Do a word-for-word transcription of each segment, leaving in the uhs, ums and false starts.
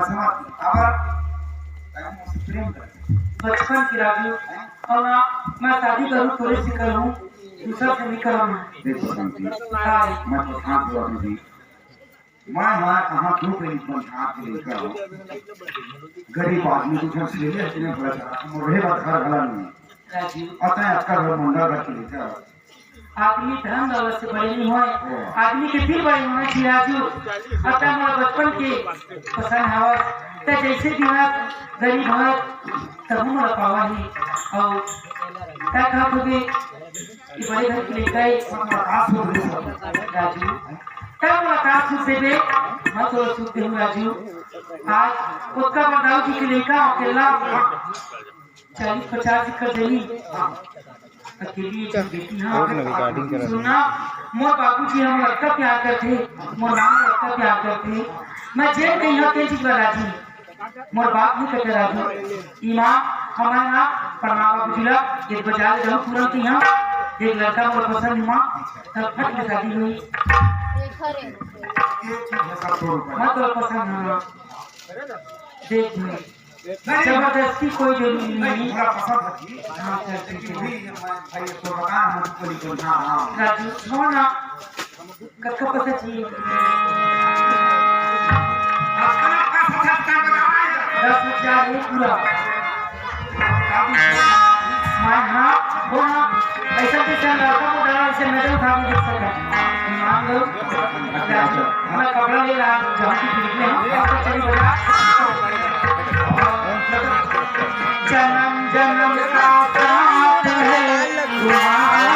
समझ, काबर? तैं मोर से प्रेम कर। बचपन के राजू, अउ ना, मैं शादी करूँ, तोरे से करूँ, दूसरा से नहीं करूँ। देख बसंती, हाँ। मैं तो हाथ जोड़ दूँ जी। मैं हमारा कहाँ क्यों कहीं बंधात के लेकर हूँ। गरीब आदमी को घर से ले अपने बड़ा चाहता हूँ, रहे बात घर वाला नहीं। राजू। अतः अतका घर मुंडा घर के लेकर। आदमी धन दौलत से बड़े नहीं होय, आदमी के दिल बड़े होना चाहिए राजू। अतः मोर बचपन के पसंद हवस, त जैसे भी हवस, गरीब हवस, तब मोला पावा ही। और क्या कहा तुझे कि बड़े घर के लेकर राजू, तब मुलाकात सुख देबे, मैं तोला सुख देहूँ राजू। आज ओतका बड़े दाऊ जी के लइका अकेला चालीस पचास एकड़ जमीन, अकेली एक बेटी, हाँ। सुनना, मोर बाबूजी हमर अतका प्यार करथे, मोर माँ हमर अतका प्यार करथे, मैं जेन कहीं हूँ तेन चीज ला राजी। मोर बाप नहीं कहते राजू, ई माँ हमारे ना प्रणाम बाबूजी ला, एक बजा ले जाऊँ तुरंत यहाँ, एक लड़का मोर पसंद है माँ, तब फट ले शादी हुई। ये चीज है सब तोड़ पर। हाँ, तो पसंद है। देख भाई, जबरदस्ती कोई जरूरी नहीं। नहीं, थोड़ा पसंद है जी। हाँ, चल, ठीक है। लेकिन वही हमारे भाई तो बता, हम कोई कोई, हाँ, हाँ। राजू, सुनो ना। कतका पैसा चाहिए? आपका ना पाँच हजार का बता रहा है। दस हजार ये पूरा। मैं हाँ, वो हाँ, ऐसा जैसे लड़का को डरा, ऐसे मैं तो उठा के देख सकता हूँ। मान लो, मैं कपड़ा ले रहा हूँ, जहाँ की पीठ में हूँ, कपड़ा चली बजा। जन्म जन्म का साथ है तुम्हारा।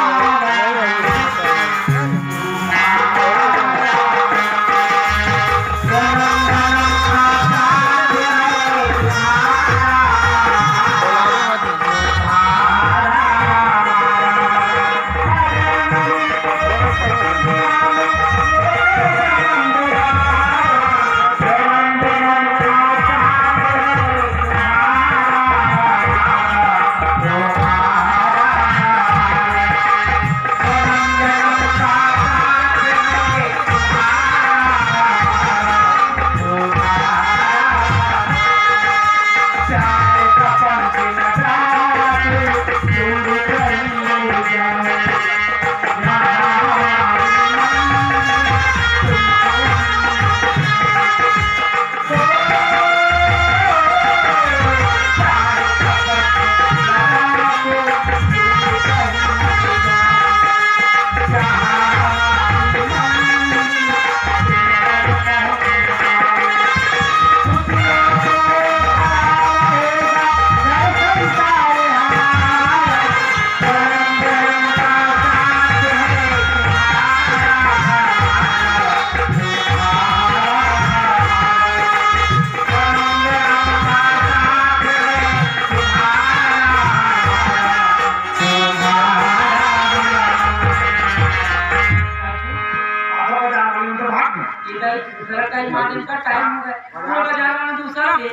इधर, इधर का ही मालिक का टाइम हो गया। वो बाजार वाला दूसरा है।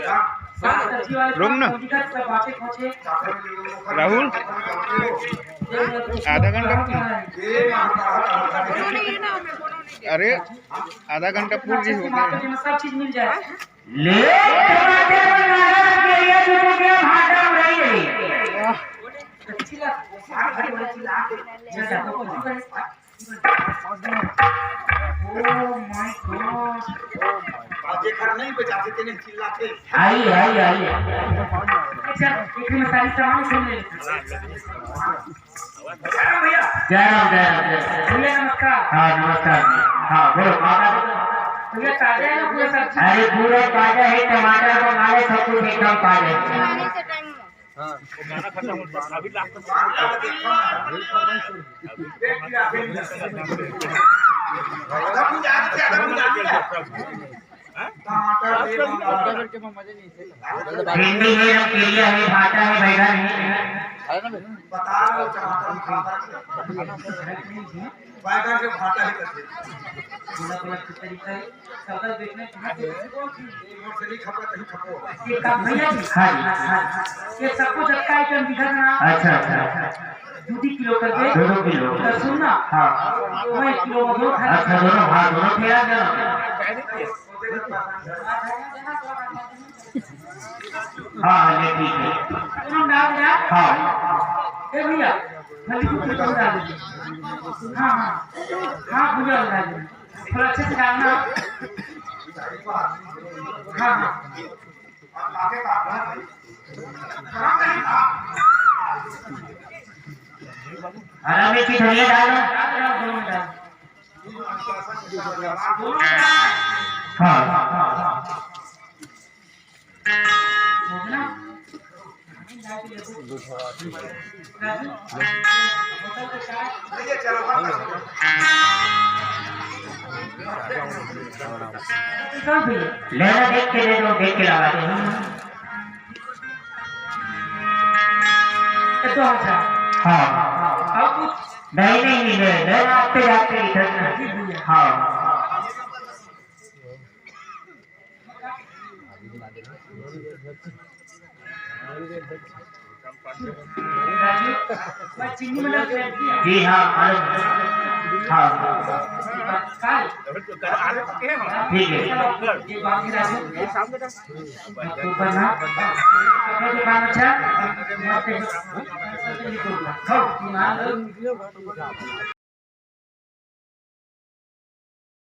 साग सब्जी वाले रुक ना। सब बातें पूछे। राहुल, आधा घंटा रुक ना। अरे, आधा घंटा पूरी हो गया। सब चीज मिल जाए। ले, टमाटर बनाना के लिए तू तो क्या भाटा उड़ाई है? चिल्ला, साग भाई बड़ा चिल्ला। Oh my God। बाजे घर नहीं बजाते तेने चिल्लाते। आई, आई, आई। अच्छा, एक मिनट, सारी सामान सुन ले। जय राम भैया। जय राम, जय राम, जय राम। भैया नमस्कार। हाँ, नमस्कार। हाँ, बोलो, माता। भैया ताजा है ना पूरा सब्जी? अरे, पूरा ताजा है, टमाटर मंगा ले, सब कुछ एकदम ताजा है। भिंडी है, रमकेलिया है, भाटा है, बैगन है। बता रहे हो, टमाटर, बैगन के भाटा ही करते। पूरा, पूरा तरीका है। सकल देखने की ये मोर से नहीं खपत, नहीं खपो। ये काम भैया जी। हाँ जी। हाँ, हाँ। ये सबको जब का आइटम दिखा ना। अच्छा, अच्छा, अच्छा। दो दो किलो कर दे। दो दो किलो। तो सुन ना। हाँ। वो एक किलो वो दो खा। अच्छा, दोनों, हाँ, दोनों फेरा देना। हाँ, हाँ, ले, ठीक है। तुम डाल दे। हाँ। ए भैया, हल्दी कुछ कम डाल दे। हाँ, हाँ। हाँ, भैया डाल दे। थोड़ा अच्छे से डालना। हाँ, हाँ। हरा मिर्ची धनिया डालो। हाँ। लेना देख के दे दो, देख के लगा दो। ये तो अच्छा। हाँ। अब कुछ नहीं, नहीं, नहीं, ले, ले, आते जाते इधर से। हाँ। राजू, मैं चीनी बना के रख दिया। जी हाँ, मालूम है। हाँ। काल। ठीक है। ये बात है राजू। तो बना। अपना दुकान अच्छा। खाओ, ईमान लो।